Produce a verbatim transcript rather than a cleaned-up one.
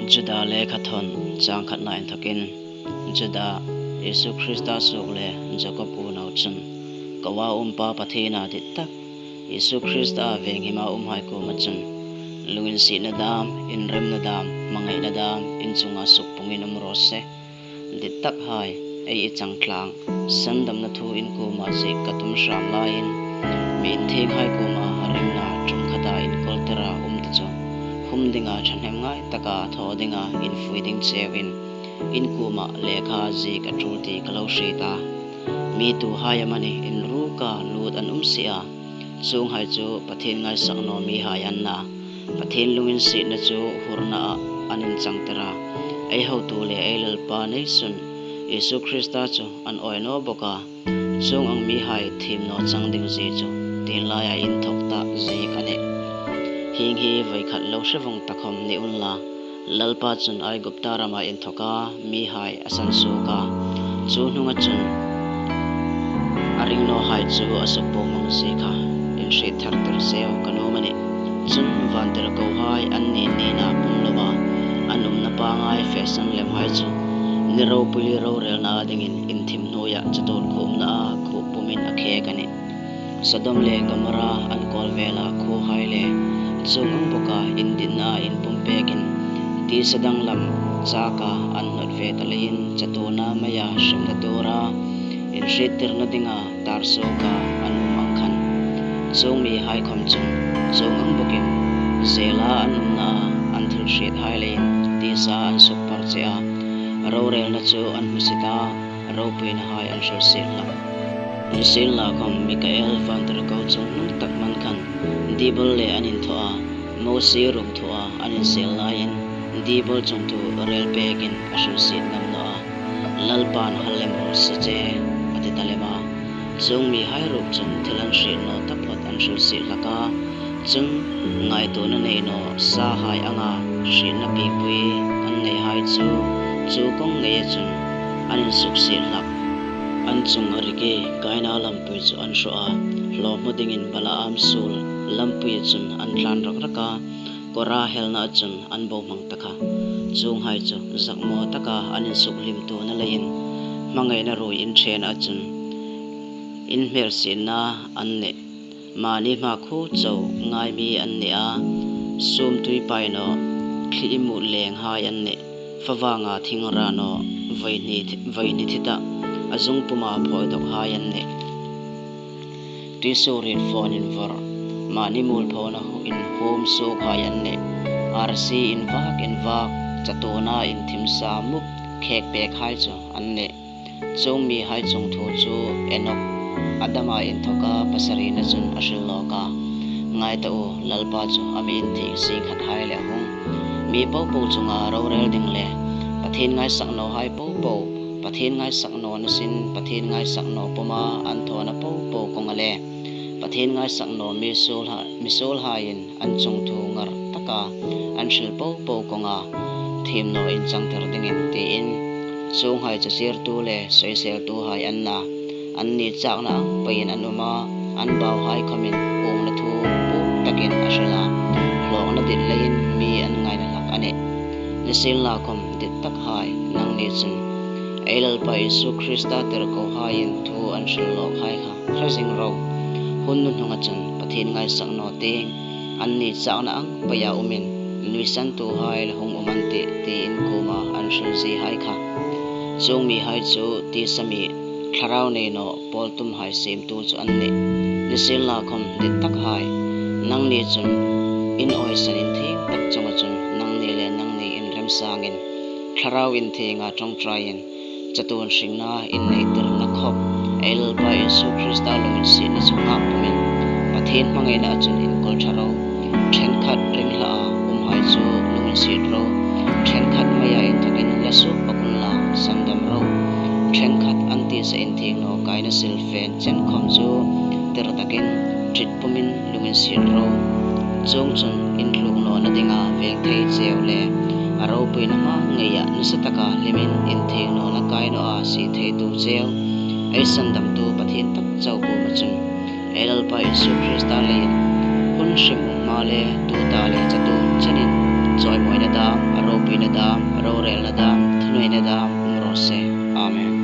Juda lekhathawn chang khatna inthokin, Juda, Isu Krista suok le Jakob unau chun, ko a um Pa Pathiena dittak, Isu Krista veng hima umhai kuoma chun, lunginsietna dam, inremna dam, hmangaina dam in chunga sukpungin um raw se. Dittakhai, ei i changtlang, sandamna thu in kuoma ziek ka tum hram laiin, mi inthienghai kuoma rimna ṭum khata inkawltira um ta chu, hum dinga ṭhahnem ngai taka thaw dinga infui ding cheuin, in kuoma lekha ziek a ṭul ti ka lo hriet a. Mi tuhai amanih inruka lut an um si a, chuonghai chu Pathien ngaisak naw mihai an na. Pathien lunginsietna chu hurnaah an inchangtir a. Ei hotu le ei Lalpa neisun Isu Krista chu an awi naw bawk a. Chuong ang mihai thiem naw chang ding zie chu, tienlaia inthok ta ziek a nih. Hieng hi voi khat lo hre vawng ta khawm ni unla, Lalpa chun Aigupta rama inthoka mihai a sansuok a. Chu hnunga chun a ring nawhai chu a sukpuong mang zie kha inhrietthar tir cheu ka nuom a nih. Chun vantirkohai an ni nina pum loa an umna pangngai fe san lemhai chu ni ropui rorelna dingin inthim hnuoia chatuon khuo umnaa khuo pumin a khek a nih. Sodom le Gomorra an kawl vela khuohai le, chuong ang boka indinna inpumpekin, tisa danglam chaka an hnawt ve ta leiin chatuona meia hrimna tuora inhriettirna dinga tar suoka an um ang khan. Chuong mihai khawm chun, chuong ang bokin, zela an umna an thil hriethai leiin tisa an sukpar che a, rorelna chu an hmusit a, ropuinahaia an hrilsiet hlak. Nisienlakhawm Mikael vantirko chungnung tak hman khan Dibol le an inthaw a, Mosie ruok thua an insel laiin Dibol chungthu rel pekin a hrilsiet ngam naw a. Lalpan hal lem ro se che, a ti ta lem a. Chuong mihai ruok chun thil an hriet naw taphawt an hrilsiet hlak a. Chun ngaituona nei naw sahai anga hrietna piengpui an neihai chu, chu kawng ngeia chun an insuksiet hlak. An chunga riki Kaina lampui chu an hraw a, hlawhmu dingin Balaam suol lampuia chun an tlan rak rak a, Kora helnaa chun an bohmang ta kha. Chuonghai chu zakmaw taka an insuk hlimtuona leiin hmangaina ruoi inṭhenaa chun inhmelsietna an nih. Mani hma khuo chau ngai mi an ni a, sumtui pai naw, thli imut lenghai an nih. Favanga thing ra naw, voi hni thi-, voi hni thi ta, a zung puma phawi dawkhai an nih. Tuisuorin fawn invawr, mani muolphona hu-, inhum suokhai an nih. Arsi invak invak, chatuona inthim sa mup, khek pekhai chu an nih. Chuong mihai chungthu chu Enok, Adama inthoka pasarina chun a hril nawk a. Ngai ta u, Lalpa chu a mi inthieng zing khathai leh a hung. Mi popo chunga rorel ding le Pathien ngaisak nawhai popo, Pathien ngaisak nawna sin, Pathien ngaisak naw puma an thawna popo kawnga le Pathien ngaisak naw mi suolha-, mi suolhaiin an chungthu ngar taka an hril popo kawnga thiem naw inchangtir dingin tiin, chuonghai chu chirtu le soiseltuhai an na. Anni chakna ang peiin an um a, an bauhai khawmin uongna thu pum takin a hril a, hlawkna dit leiin mi an ngaina hlak a nih. Nisienlakhawm dittakhai, nangni chun ei Lalpa Isu Krista tirkohaiin thu an hril lawkhai kha hre zing ro. Hun hnuhnunga chun Pathien ngaisak naw tieng, anni chakna ang peia umin, nuisantuhai la hung um an tih, tiin kuoma an hril ziehai kha. Chuong mihai chu tisa mi, thlarau nei naw, pawl tumhai siemtu chu an nih. Nisienlakhawm dittakhai, nangni chun in awisan inthieng tak chunga chun nangni le nangni inrem sangin thlarau inthienga ṭawngṭaiin chatuon hringna inneitirna khawp, ei Lalpa Isu Krista lunginsietna chu ngak pumin, Pathien hmangainaa chun inkawl ṭha ro. Ṭhenkhat ringhlaa umhai chu lunginsiet ro. Ṭhenkhat meia inthokin la suok bawk unla, sandam ro. Ṭhenkhat an tisa inthieng naw Kaina silfen chen khawm chu tir takin ṭit pumin lunginsiet ro. Chuongchun intluk nawna dinga veng thei cheu le a ropuina hma ngeia nasa taka hlimin inthieng nawna kai nawa sie theitu cheu, ei sandamtu Pathien tak chau kuoma chun, ei Lalpa Isu Krista leiin hun hrim um hma le tuta le chatuon chenin chawimawina dam a ropuina ina dâm, rorêlna dâm, thuneina dâm um raw se. Amen.